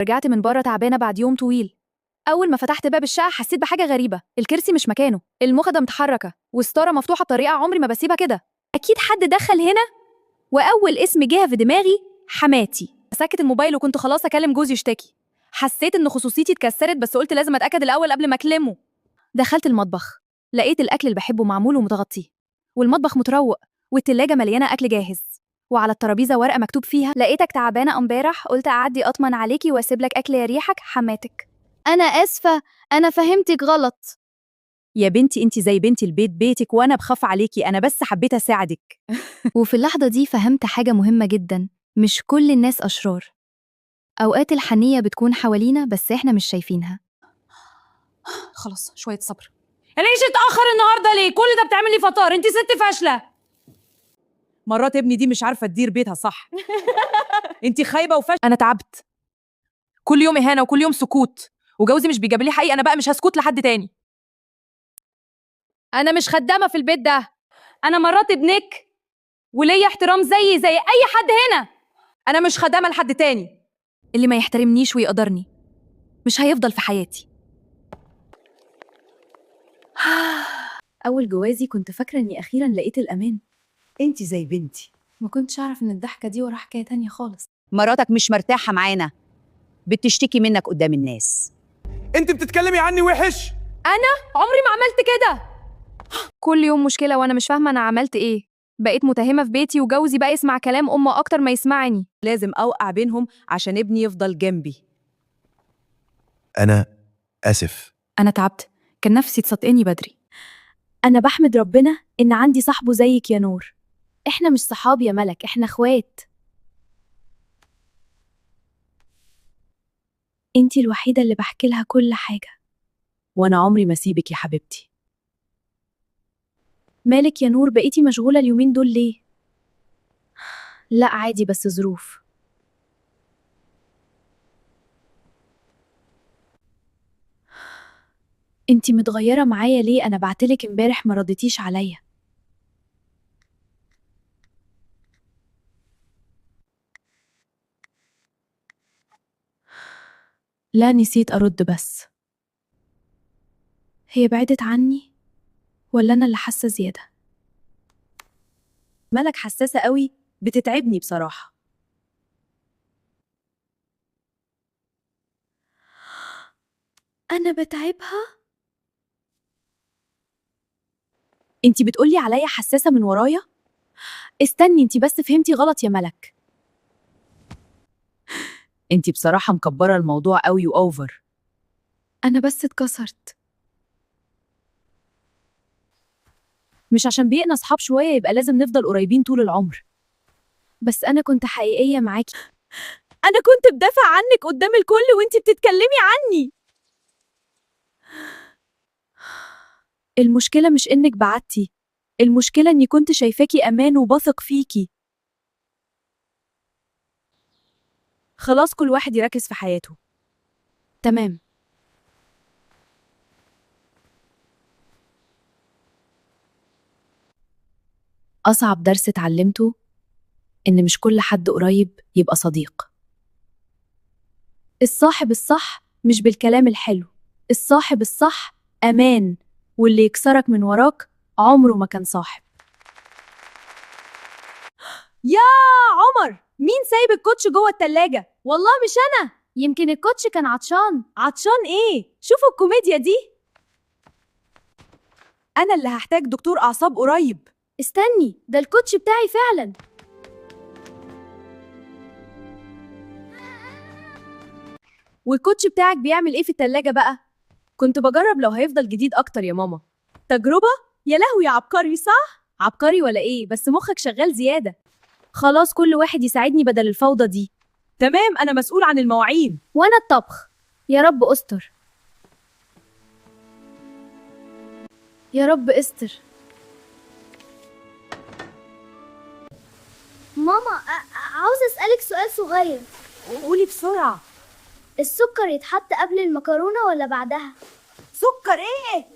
رجعت من بره تعبانة بعد يوم طويل. أول ما فتحت باب الشقة حسيت بحاجة غريبة، الكرسي مش مكانه، المخدة متحركة، والستارة مفتوحة بطريقة عمري ما بسيبها كده. أكيد حد دخل هنا. وأول اسم جه في دماغي حماتي. مسكت الموبايل وكنت خلاص أكلم جوزي يشتكي. حسيت إن خصوصيتي اتكسرت، بس قلت لازم أتأكد الأول قبل ما أكلمه. دخلت المطبخ، لقيت الأكل اللي بحبه معمول ومتغطي، والمطبخ متروق، والتلاجة مليانة أكل جاهز، وعلى الترابيزة ورقة مكتوب فيها: لقيتك تعبانة امبارح، قلت أعدي أطمن عليكي وأسيب لك أكل يريحك، حماتك. أنا آسفة، أنا فهمتك غلط. يا بنتي انت زي بنتي، البيت بيتك وانا بخاف عليكي، انا بس حبيت اساعدك. وفي اللحظة دي فهمت حاجة مهمة جدا، مش كل الناس أشرار. أوقات الحنية بتكون حوالينا بس إحنا مش شايفينها. خلاص شوية صبر. العيش اتأخر النهارده ليه؟ كل ده بتعملي فطار، انت ست فاشلة. مرات ابني دي مش عارفه تدير بيتها صح. انت خايبة وفاشله. انا تعبت. كل يوم اهانة وكل يوم سكوت، وجوزي مش بيجيب لي حقي، انا بقى مش هسكت لحد تاني. انا مش خدامة في البيت ده. انا مرات ابنك وليا احترام زيي زي اي حد هنا. انا مش خدامة لحد تاني. اللي ما يحترمنيش ويقدرني مش هيفضل في حياتي. أول جوازي كنت فاكرة إني أخيرا لقيت الأمان. انت زي بنتي. ما كنتش أعرف إن الضحكة دي وراها حكاية تانية خالص. مراتك مش مرتاحة معانا، بتشتكي منك قدام الناس. انت بتتكلمي عني وحش. عمري ما عملت كده. كل يوم مشكلة وأنا مش فاهمة أنا عملت إيه. بقيت متهمة في بيتي، وجوزي بقى يسمع كلام أمه أكتر ما يسمعني. لازم اوقع بينهم عشان ابني يفضل جنبي. انا اسف. أنا تعبت، كان نفسي تصدقني بدري. أنا بحمد ربنا إن عندي صاحبه زيك يا نور. إحنا مش صحاب يا ملك، إحنا إخوات. إنتي الوحيدة اللي بحكي لها كل حاجة. وانا عمري ما اسيبك يا حبيبتي. مالك يا نور، بقيتي مشغولة اليومين دول ليه؟ لا عادي، بس ظروف. انتي متغيرة معايا ليه؟ أنا بعتلك امبارح ما رديتيش عليا. لا نسيت أرد بس. هي بعدت عني ولا أنا اللي حاسة زيادة؟ مالك حساسة قوي، بتتعبني بصراحة. أنا بتعبها؟ انت بتقولي عليا حساسة من ورايا؟ استني، انتي بس فهمتي غلط يا ملك. انت بصراحة مكبرة الموضوع قوي وأوفر. أنا بس اتكسرت. مش عشان بقينا اصحاب شوية يبقى لازم نفضل قريبين طول العمر. بس أنا كنت حقيقية معاكي. انا كنت بدافع عنك قدام الكل وانت بتتكلمي عني. المشكلة مش انك بعتي، المشكلة اني كنت شايفاكي امان وبثق فيكي. خلاص كل واحد يركز في حياته. تمام. أصعب درس اتعلمته إن مش كل حد قريب يبقى صديق. الصاحب الصح مش بالكلام الحلو، الصاحب الصح أمان، واللي يكسرك من وراك عمره ما كان صاحب. يا عمر، مين سايب الكوتش جوه التلاجة؟ والله مش أنا. يمكن الكوتش كان عطشان. عطشان إيه؟ شوفوا الكوميديا دي. أنا اللي هحتاج دكتور أعصاب قريب. استني، ده الكوتش بتاعي فعلا. والكوتش بتاعك بيعمل إيه في التلاجة بقى؟ كنت بجرب لو هيفضل جديد أكتر يا ماما. تجربة؟ يا لهوي يا عبقري، صح؟ عبقري ولا إيه؟ بس مخك شغال زيادة. خلاص كل واحد يساعدني بدل الفوضى دي. تمام، أنا مسؤول عن المواعين. وأنا الطبخ. يا رب أستر، يا رب استر. ماما، عاوزة أسألك سؤال صغير. قولي بسرعة. السكر يتحط قبل المكرونة ولا بعدها؟ سكر إيه؟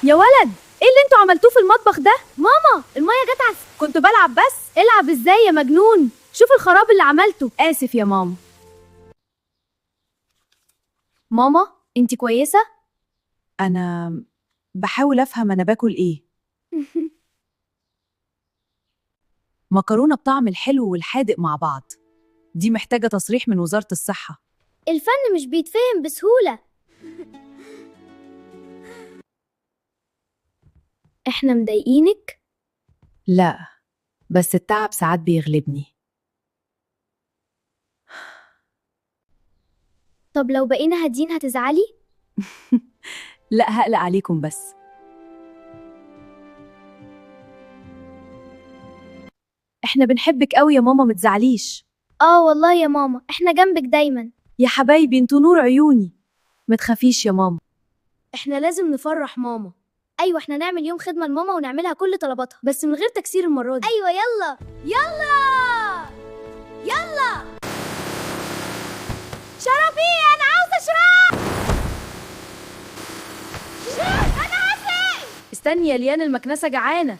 يا ولد، إيه اللي انتوا عملتوه في المطبخ ده؟ ماما، المية جت على كنت بلعب بس. العب ازاي يا مجنون؟ شوف الخراب اللي عملته. آسف يا ماما. ماما، انت كويسة؟ أنا بحاول أفهم أنا باكل إيه. مكرونة بطعم الحلو والحادق مع بعض، دي محتاجة تصريح من وزارة الصحة. الفن مش بيتفهم بسهولة. احنا مضايقينك؟ لا، بس التعب ساعات بيغلبني. طب لو بقينا هادين هتزعلي؟ لا، هقلق عليكم بس. احنا بنحبك قوي يا ماما، متزعليش. اه والله يا ماما، احنا جنبك دايما. يا حبايبي انتوا نور عيوني. ما تخافيش يا ماما. احنا لازم نفرح ماما. ايوه، احنا نعمل يوم خدمة لماما ونعملها كل طلباتها، بس من غير تكسير المرة دي. ايوه، يلا يلا يلا. شربي، انا عاوزة اشرب. انا عاوزة. استني يا ليان، المكنسة جعانة.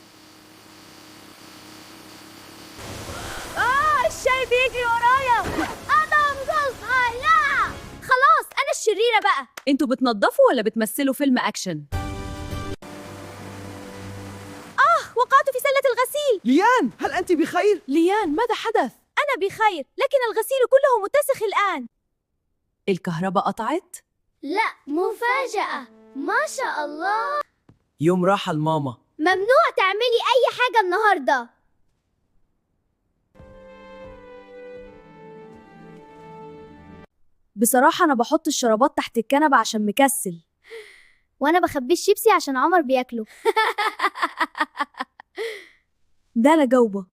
الشاي بيجري ورايا. انا لا خلاص، انا الشريرة بقى. انتوا بتنضفوا ولا بتمثلوا فيلم اكشن؟ وقعت في سلة الغسيل. ليان، هل أنت بخير؟ ليان، ماذا حدث؟ أنا بخير، لكن الغسيل كله متسخ الآن. الكهرباء قطعت؟ لا، مفاجأة، ما شاء الله. يوم راحة لماما. ممنوع تعملي اي حاجة النهاردة. بصراحة أنا بحط الشرابات تحت الكنبة عشان مكسل. وانا بخبيه الشيبسي عشان عمر بياكله. ده أنا جاوبة.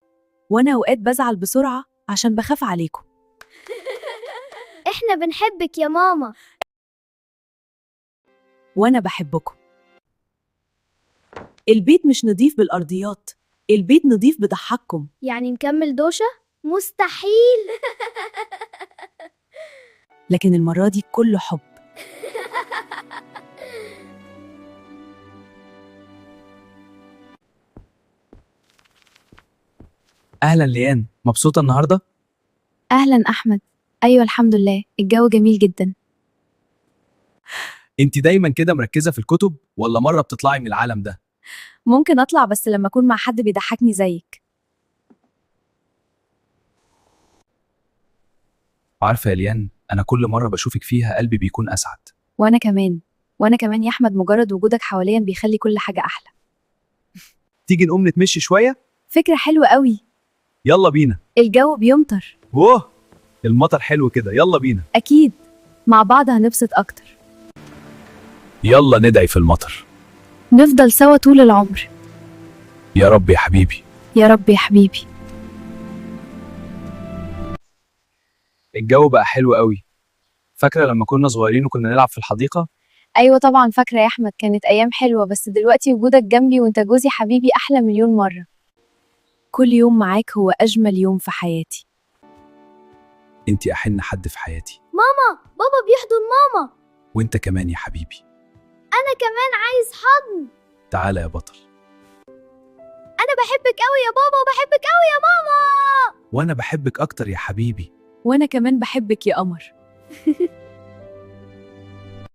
وأنا أوقات بزعل بسرعة عشان بخاف عليكم. احنا بنحبك يا ماما. وأنا بحبكم. البيت مش نظيف بالأرضيات، البيت نظيف بضحككم. يعني نكمل دوشة؟ مستحيل. لكن المرة دي كله حب. أهلا ليان، مبسوطة النهاردة؟ أهلا أحمد. أيوة الحمد لله، الجو جميل جدا. أنت دايما كده مركزة في الكتب ولا مرة بتطلعي من العالم ده؟ ممكن أطلع بس لما أكون مع حد بيضحكني زيك. عارفة يا ليان، أنا كل مرة بشوفك فيها قلبي بيكون أسعد. وأنا كمان، وأنا كمان يا أحمد، مجرد وجودك حواليا بيخلي كل حاجة أحلى. تيجي نقوم نتمشي شوية؟ فكرة حلوة قوي. يلا بينا. الجو بيمطر. ووه، المطر حلو كده، يلا بينا. أكيد مع بعض هنبسط أكتر. يلا ندعي في المطر. نفضل سوا طول العمر. يا رب يا حبيبي. يا رب يا حبيبي. الجو بقى حلو قوي. فاكرة لما كنا صغيرين وكنا نلعب في الحديقة؟ أيوة طبعا فاكرة يا أحمد، كانت أيام حلوة، بس دلوقتي وجودك جنبي وأنت جوزي حبيبي أحلى مليون مرة. كل يوم معاك هو أجمل يوم في حياتي. أنت أحن حد في حياتي. ماما، بابا بيحضن ماما. وأنت كمان يا حبيبي. انا كمان عايز حضن. تعالى يا بطل. انا بحبك قوي يا بابا، وبحبك قوي يا ماما. وأنا بحبك أكتر يا حبيبي. وأنا كمان بحبك يا قمر.